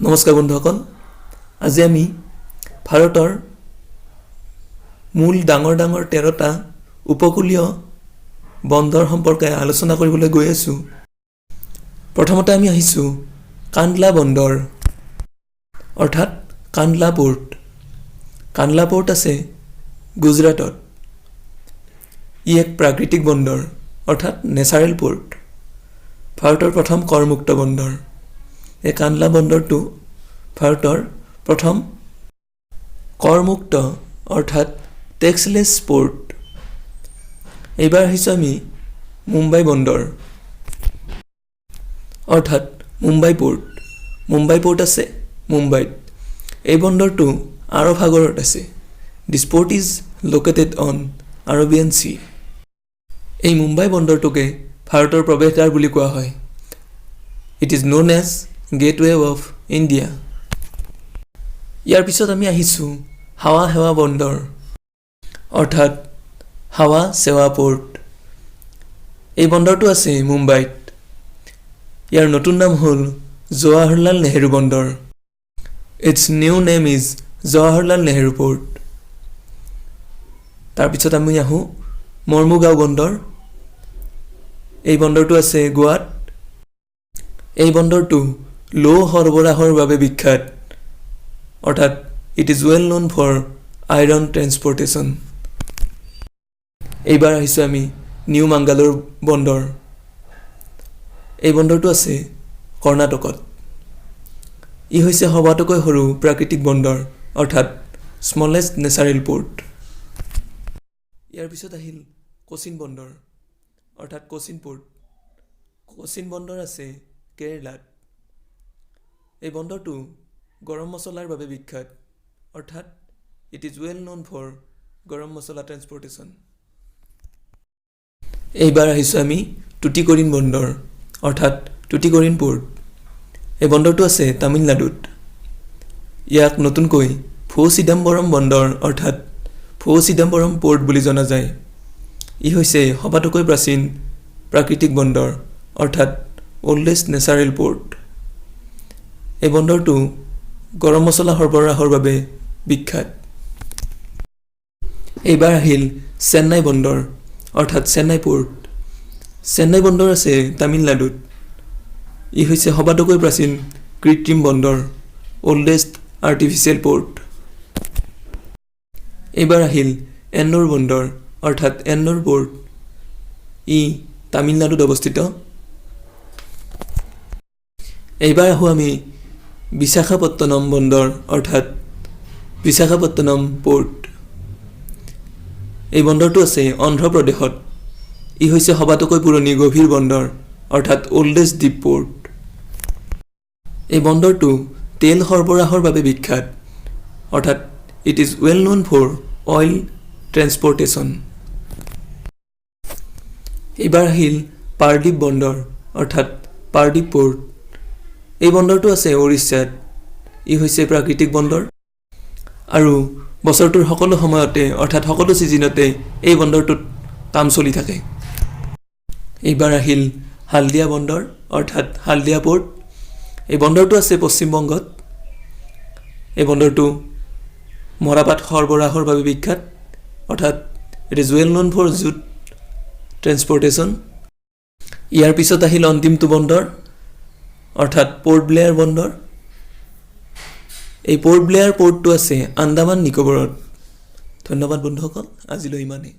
নমস্কাৰ বন্ধুসকল, আজি আমি ভাৰতৰ মূল ডাঙৰ ডাঙৰ 13টা উপকূলীয় বন্দৰ সম্পৰ্কে আলোচনা কৰিবলৈ গৈ আছোঁ। প্ৰথমতে আমি আহিছোঁ কাণ্ডলা বন্দৰ, অৰ্থাৎ কাণ্ডলা প'ৰ্ট। কাণ্ডলা প'ৰ্ট আছে গুজৰাটত। ই এক প্ৰাকৃতিক বন্দৰ, অৰ্থাৎ নেচাৰেল প'ৰ্ট। ভাৰতৰ প্ৰথম কৰমুক্ত বন্দৰ। এই কাণ্ডলা বন্দৰটো ভাৰতৰ প্ৰথম কৰমুক্ত, অৰ্থাৎ টেক্সলেছ প'ৰ্ট। এইবাৰ আহিছোঁ আমি মুম্বাই বন্দৰ, অৰ্থাৎ মুম্বাই প'ৰ্ট। মুম্বাই প'ৰ্ট আছে মুম্বাইত। এই বন্দৰটো আৰৱ সাগৰত আছে। This port is located on Arabian Sea. এই মুম্বাই বন্দৰটোকে ভাৰতৰ প্ৰৱেশদ্বাৰ বুলি কোৱা হয়। It is known as Gateway of India. ইয়াৰ পিছত আমি আহিছোঁ হাৱা সেৱা বন্দৰ, অৰ্থাৎ হাৱা সেৱা প'ৰ্ট। এই বন্দৰটো আছে মুম্বাইত। ইয়াৰ নতুন নাম হ'ল জৱাহৰলাল নেহেৰু বন্দৰ। Its new name is Jawaharlal Nehru Port. তাৰপিছত আমি আহোঁ মৰ্মুগাঁও বন্দৰ। এই বন্দৰটো আছে গোৱাত। এই বন্দৰটো লো সৰবৰাহৰ বাবে বিখ্যাত, অৰ্থাৎ it is well known for iron transportation. এইবাৰ আহিছোঁ আমি নিউ মাংগালোৰ বন্দৰ। এই বন্দৰটো আছে কৰ্ণাটকত। ই হৈছে সবাতোকৈ সৰু প্ৰাকৃতিক বন্দৰ, অৰ্থাৎ স্মলেষ্ট নেচাৰেল প'ৰ্ট। ইয়াৰ পিছত আহিল কোচিন বন্দৰ, অৰ্থাৎ কোচিন প'ৰ্ট। কোচিন বন্দৰ আছে কেৰেলাত। এই বন্দৰটো গৰম মছলাৰ বাবে বিখ্যাত, অৰ্থাৎ it is well known for garam masala transportation. এইবাৰ আহিছোঁ আমি টুটিকৰিন বন্দৰ, অৰ্থাৎ টুটিকৰিন প'ৰ্ট। এই বন্দৰটো আছে তামিলনাডুত। ইয়াক নতুনকৈ ভূ চিদাম্বৰম বন্দৰ, অৰ্থাৎ ভূ চিদাম্বৰম প'ৰ্ট বুলি জনা যায়। ই হৈছে সবাতোকৈ প্ৰাচীন প্ৰাকৃতিক বন্দৰ, অৰ্থাৎ অল্ডেষ্ট নেচাৰেল প'ৰ্ট। এই বন্দৰটো গৰম মছলা সৰবৰাহৰ বাবে বিখ্যাত। এইবাৰ আহিল চেন্নাই বন্দৰ, অৰ্থাৎ চেন্নাই প'ৰ্ট। চেন্নাই বন্দৰ আছে তামিলনাডুত। ই হৈছে সবাতোকৈ প্ৰাচীন কৃত্ৰিম বন্দৰ, অল্ডেষ্ট আৰ্টিফিচিয়েল প'ৰ্ট। এইবাৰ আহিল এন্নোৰ বন্দৰ, অৰ্থাৎ এন্নোৰ প'ৰ্ট। ই তামিলনাডুত অৱস্থিত। এইবাৰ আহোঁ আমি বিশাখাপত্তনম বন্দৰ, অৰ্থাৎ বিশাখাপত্তনম প'ৰ্ট। এই বন্দৰটো আছে অন্ধ্ৰপ্ৰদেশত। ই হৈছে সবাতোকৈ পুৰণি গভীৰ বন্দৰ, অৰ্থাৎ অল্ডেষ্ট ডিপ প'ৰ্ট। এই বন্দৰটো তেল সৰবৰাহৰ বাবে বিখ্যাত, অৰ্থাৎ it is well known for oil transportation. এইবাৰ আহিল পাৰদ্বীপ বন্দৰ, অৰ্থাৎ পাৰদ্বীপ প'ৰ্ট। এই বন্দৰটো আছে উৰিষ্যাত। ই হৈছে প্ৰাকৃতিক বন্দৰ আৰু বছৰটোৰ সকলো সময়তে, অৰ্থাৎ সকলো ছিজনতে এই বন্দৰটোত কাম চলি থাকে। এইবাৰ আহিল হালদিয়া বন্দৰ, অৰ্থাৎ হালদিয়া প'ৰ্ট। এই বন্দৰটো আছে পশ্চিমবংগত। এই বন্দৰটো মৰাপাট সৰবৰাহৰ বাবে বিখ্যাত, অৰ্থাৎ it is well known for jute transportation. ইয়াৰ পিছত আহিল অন্তিমটো বন্দৰ, অৰ্থাৎ প'ৰ্ট ব্লেয়াৰ বন্দৰ। এই প'ৰ্ট ব্লেয়াৰ প'ৰ্টটো আছে আন্দামান নিকোবৰত। ধন্যবাদ বন্ধুসকল, আজিলৈ ইমানেই।